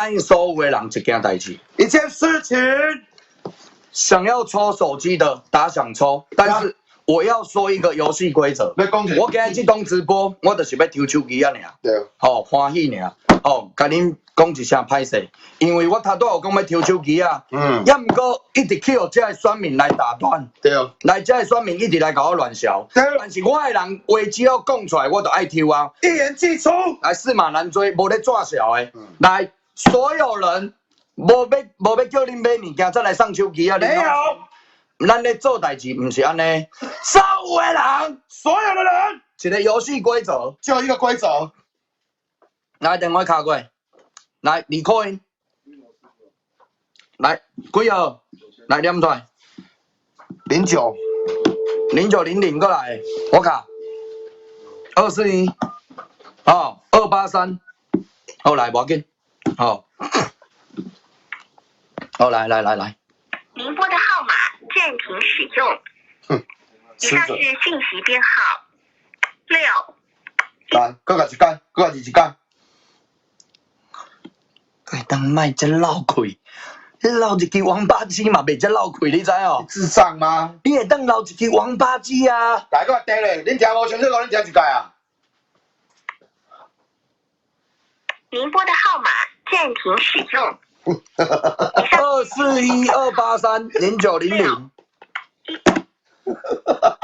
應所有的人一件代誌，一件事情，想要抽手機的打想抽，但是我要說一個遊戲規則。我今日這檔直播，我就是欲抽手機仔爾，吼，歡喜爾，吼，共恁講一聲歹勢，因為我頭拄有講欲抽手機仔，抑毋過一直去予這个選民來打斷，來這个選民一直來共我亂笑，但是我的人話只要講出來，我就愛抽啊。一言既出，來駟馬難追，無咧詐笑的，來，所有人無欲無欲叫恁買物件，再來送手機啊！沒有，咱咧做代誌毋是按呢，所有的人，所有的人，一個遊戲規則，就一個規則。來，電話敲過來，來二塊銀，來幾號？來念出來。09， 0900過來，我卡。241，哦，283，好來，無要緊，好，好來來來來。您撥的號碼暫停使用。以上是信息編號六。來，閣共一擺，閣共一擺。會當莫遮漏氣，你漏一支王八雞嘛袂遮漏氣，你知哦？智障嗎？你會當漏一支王八雞啊？來，閣來第咧，恁聽無清楚，恁聽一擺啊。您撥的號碼暫停使用。 241 283 0900。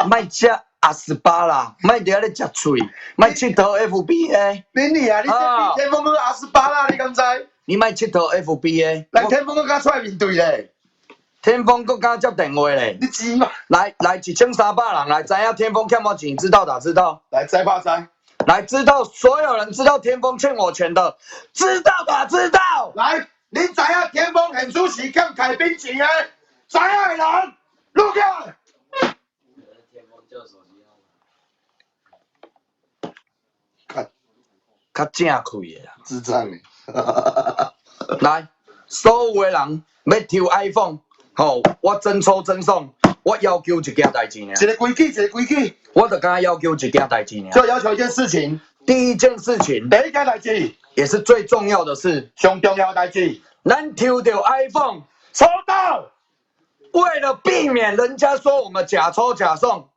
莫食阿斯巴啦，莫佇遐咧食喙，莫𨑨迌 FB 的。恁你啊，你這比天風閣阿斯巴啦，你敢知？你莫𨑨迌 FB 的。來天風閣敢出來面對咧？天風閣敢接電話咧？你知嗎？來來，1300人來，知影天風欠我錢，知道打知道。來，知怕知。來，知道所有人知道天風欠我錢的，知道打知道。來，恁知影天風現主時欠凱賓錢的，知影的人，錄起來。較正氣的啦，智障的。來，所有的人欲抽 iPhone，吼，我真抽真送，我要求一件代誌爾。一个規矩，一个規矩。我就敢要求一件代誌爾。就要求一件事情。第一件事情，第一件代誌，也是最重要的事，上重要的代誌。咱抽著 iPhone，抽到。為了避免人家說我們假抽假送，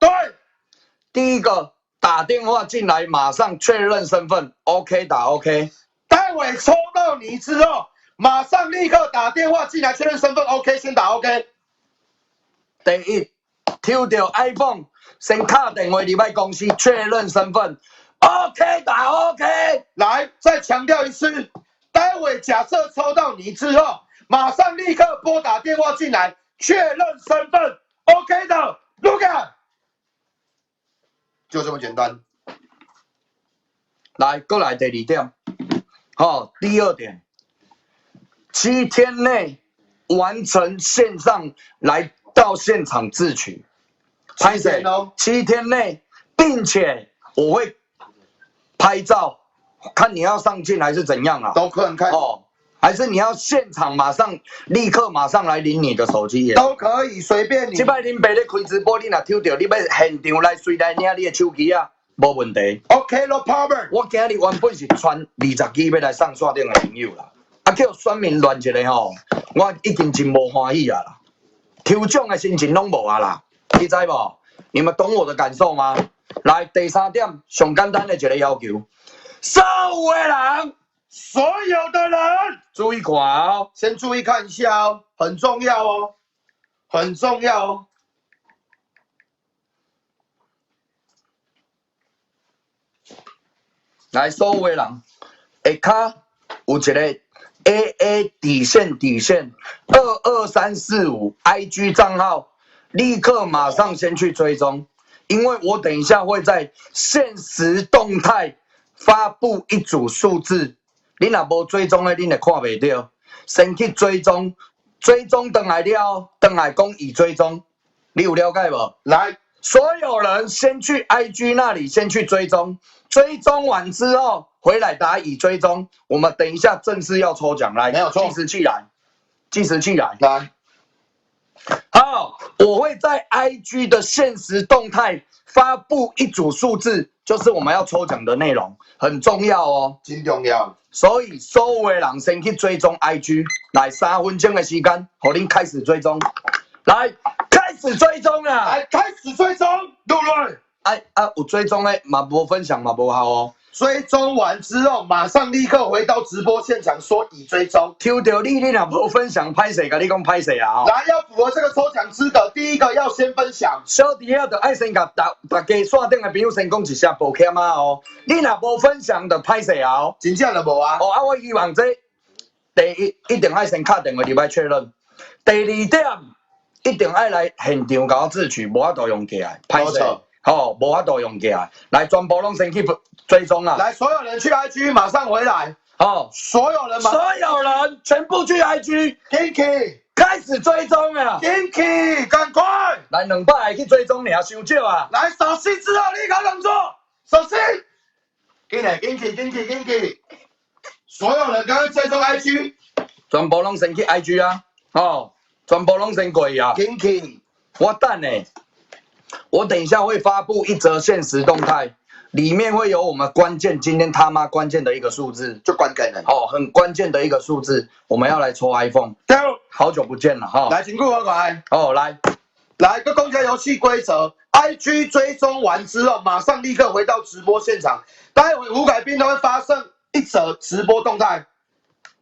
第一個打電話進來，馬上確認身份，OK 打 OK。待會抽到你之後，馬上立刻打電話進來確認身份，OK 先打 OK。第一，抽著 iPhone，先敲電話入來公司確認身份，OK 打 OK。來，再強調一次，待會假設抽到你之後，馬上立刻撥打電話進來確認身份，OK 的，錄個，就這麼簡單。來，過來第二點，好，第二點，7天內完成線上來到現場自取，七天哦，七天內，並且我會拍照，看你要上鏡還是怎樣啊？都可能看哦，還是你要現場馬上立刻馬上來領你的手機也都可以，隨便你。這擺恁爸咧開直播，你若抽著，你欲現場來隨來領你的手機啊，無問題。 OK，no problem。我今日原本是傳20支欲來送線頂的朋友啦，啊叫選民亂一个吼，我已經真無歡喜啊啦，抽獎的心情攏無啊啦，你知無？你們懂我的感受嗎？來，第三點，上簡單的一個要求，所有的人，所有的人，注意看哦，先注意看一下哦，很重要哦，很重要哦。來，所有的人，下跤有一個 AA 底線底線22345 IG 帳號，立刻馬上先去追蹤，因為我等一下會在限時動態發布一組數字，你若無追蹤的，你會看袂著。先去追蹤，追蹤轉來了，轉來講已追蹤，你有了解無？來，所有人先去 IG 那裡先去追蹤，追蹤完之後回來打已追蹤。我們等一下正式要抽獎，來，沒有錯，計時器來，計時器來，來。好，我會在 IG 的限時動態發布一組數字，就是我們要抽獎的內容，很重要哦。真重要。所以所有的人先去追蹤 IG，來3分鐘的時間，予恁開始追蹤，來開始追蹤啊！來開始追蹤，對不對？啊啊，有追蹤的嘛無分享嘛無效哦。追蹤完之後，馬上立刻回到直播現場，說已追蹤。抽著你，你若無分享，歹勢，共你講歹勢啊！吼。來，要符合這個抽獎資格，第一個要先分享。小弟仔就愛先共大大家線頂的朋友先講一聲抱歉啊哦。你若無分享，就歹勢啊哦。真正就無啊。哦啊，我希望這第一一定愛先敲電話入來確認。第二點，一定愛來現場共我自取，無法度用寄來，歹勢。好，無法度用寄來，來全部攏先去追蹤啊！來，所有人去 IG，馬上回來。哦，所有人，所有人全部去 IG，緊去開始追蹤啊！緊去，趕快！來200個去追蹤爾，傷少啊！來，掃興之後立刻動作，掃興，緊來，緊去，緊去，緊去！所有人趕快追蹤 IG，全部攏先去 IG 啊！哦，全部攏先過去啊！緊去，我等呢，我等一下會發布一則限時動態，裡面會有我們關鍵，今天他媽關鍵的一個數字，就關鍵的哦，很關鍵的一個數字，我們要來抽 iPhone。對，好久不見了哈。來，請顧客來。哦，來，來個公開遊戲規則，IG 追蹤完之後，馬上立刻回到直播現場。待會胡凱斌他會發送一則直播動態，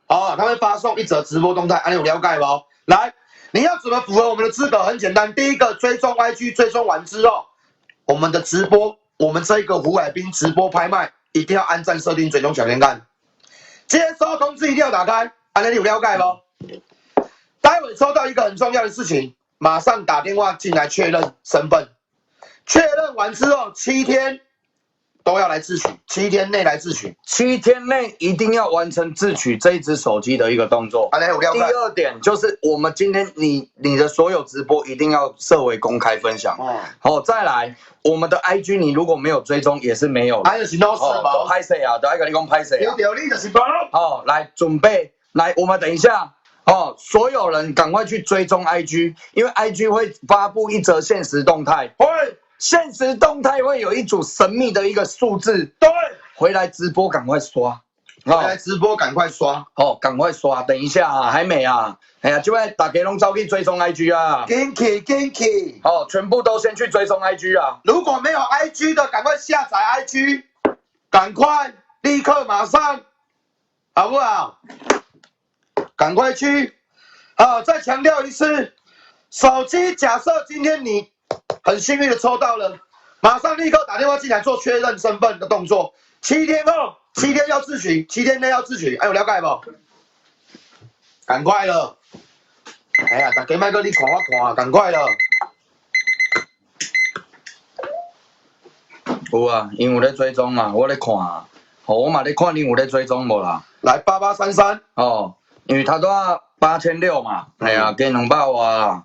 哦，他會發送一則直播動態，按你有了解無？來，你要怎麼符合我們的資格？很簡單，第一個追蹤 IG，追蹤完之後，我們的直播，我們這個胡凱斌直播拍賣一定要按讚、設定、追蹤小鈴鐺，接收通知一定要打開，按你有了解無？待會收到一個很重要的事情，馬上打電話進來確認身份，確認完之後七天都要來自取，七天內來自取，七天內一定要完成自取這一支手機的一個動作。第二點就是我們今天你的所有直播一定要設為公開分享。哦，好，再來我們的 IG 你如果沒有追蹤也是沒有。還是 no 事嘛？歹勢啊，都愛共你講歹勢啊。對，你就是無。好，來準備，來我們等一下。哦，所有人趕快去追蹤 IG，因為 IG 會發布一則限時動態。會，限時動態會有一組神秘的一個數字。對，回來直播趕快刷，回來直播趕快刷，哦，趕快刷。等一下啊，還沒啊，哎呀，這擺大家攏走去追蹤 IG 啊，緊去緊去，哦，全部都先去追蹤 IG 啊。如果沒有 IG 的，趕快下載 IG，趕快，立刻馬上，好不好？趕快去！好，再強調一次，手機假設今天你很幸運的抽到了，馬上立刻打電話進來做確認身份的動作。七天後，七天要自取，七天內要自取，哎，有了解無？趕快了！哎呀，大家莫閣你看我看，趕快了！有啊，𪜶有咧追蹤啊，我咧看啊，哦，我嘛咧看恁有咧追蹤無啦？來8833哦。因為他都要8600嘛，哎呀，給200外。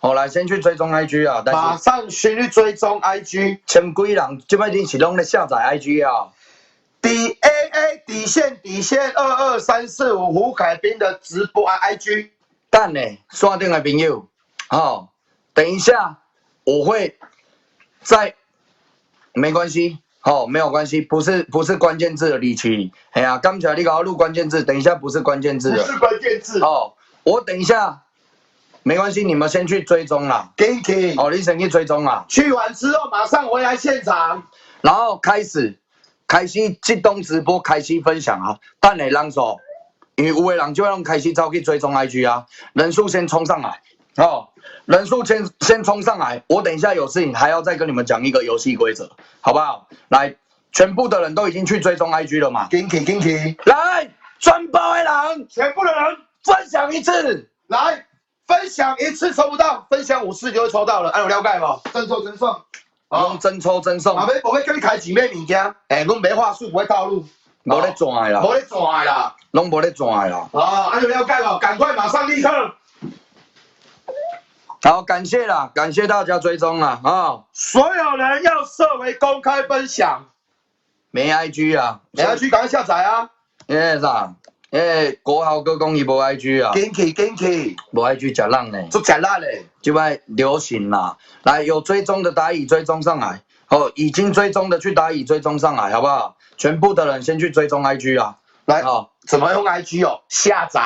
好，來先去追蹤 IG 啊，馬上先去追蹤 IG。千幾人，這擺恁是攏咧下載 IG 啊？D A A 底線底線22345胡凱斌的直播啊 IG。等下，線頂的朋友，好，等一下我會在，沒關係。好，沒有關係，不是關鍵字的力氣。哎呀，剛才你給我錄關鍵字，等一下不是關鍵字的。不是關鍵字。哦，我等一下，沒關係，你們先去追蹤啦。緊去。哦，你先去追蹤啦。去完之後馬上回來現場，然後開始這檔直播開始分享啊。等下人數，因為有的人就會開始走去追蹤 IG 啊，人數先衝上來。哦，人數先衝上來，我等一下有事情還要再跟你們講一個遊戲規則，好不好？來，全部的人都已經去追蹤 IG 了嘛？緊去緊去，來，全部的人，全部的人分享一次，來分享一次抽不到，分享5次就會抽到了，按有了解無？真抽真送，用真抽真送。啊，無欲叫你開錢買物件，欸，阮沒話術，不會套路，無咧賺的啦，無咧賺的啦，攏無咧賺的啦。啊，按有了解無？趕快馬上立刻。好，感謝啦，感謝大家追蹤啦啊！哦，所有人要設為公開分享，沒 IG 啊，沒 IG 趕快下載啊！欸啥？欸，國豪哥講伊無 IG 啊，緊去緊去，無 IG 食力呢，足食力嘞，這擺流行啦。來，有追蹤的打已追蹤上來，哦，已經追蹤的去打已追蹤上來，好不好？全部的人先去追蹤 IG 啊。來，哦，怎麼用 IG 哦？下載。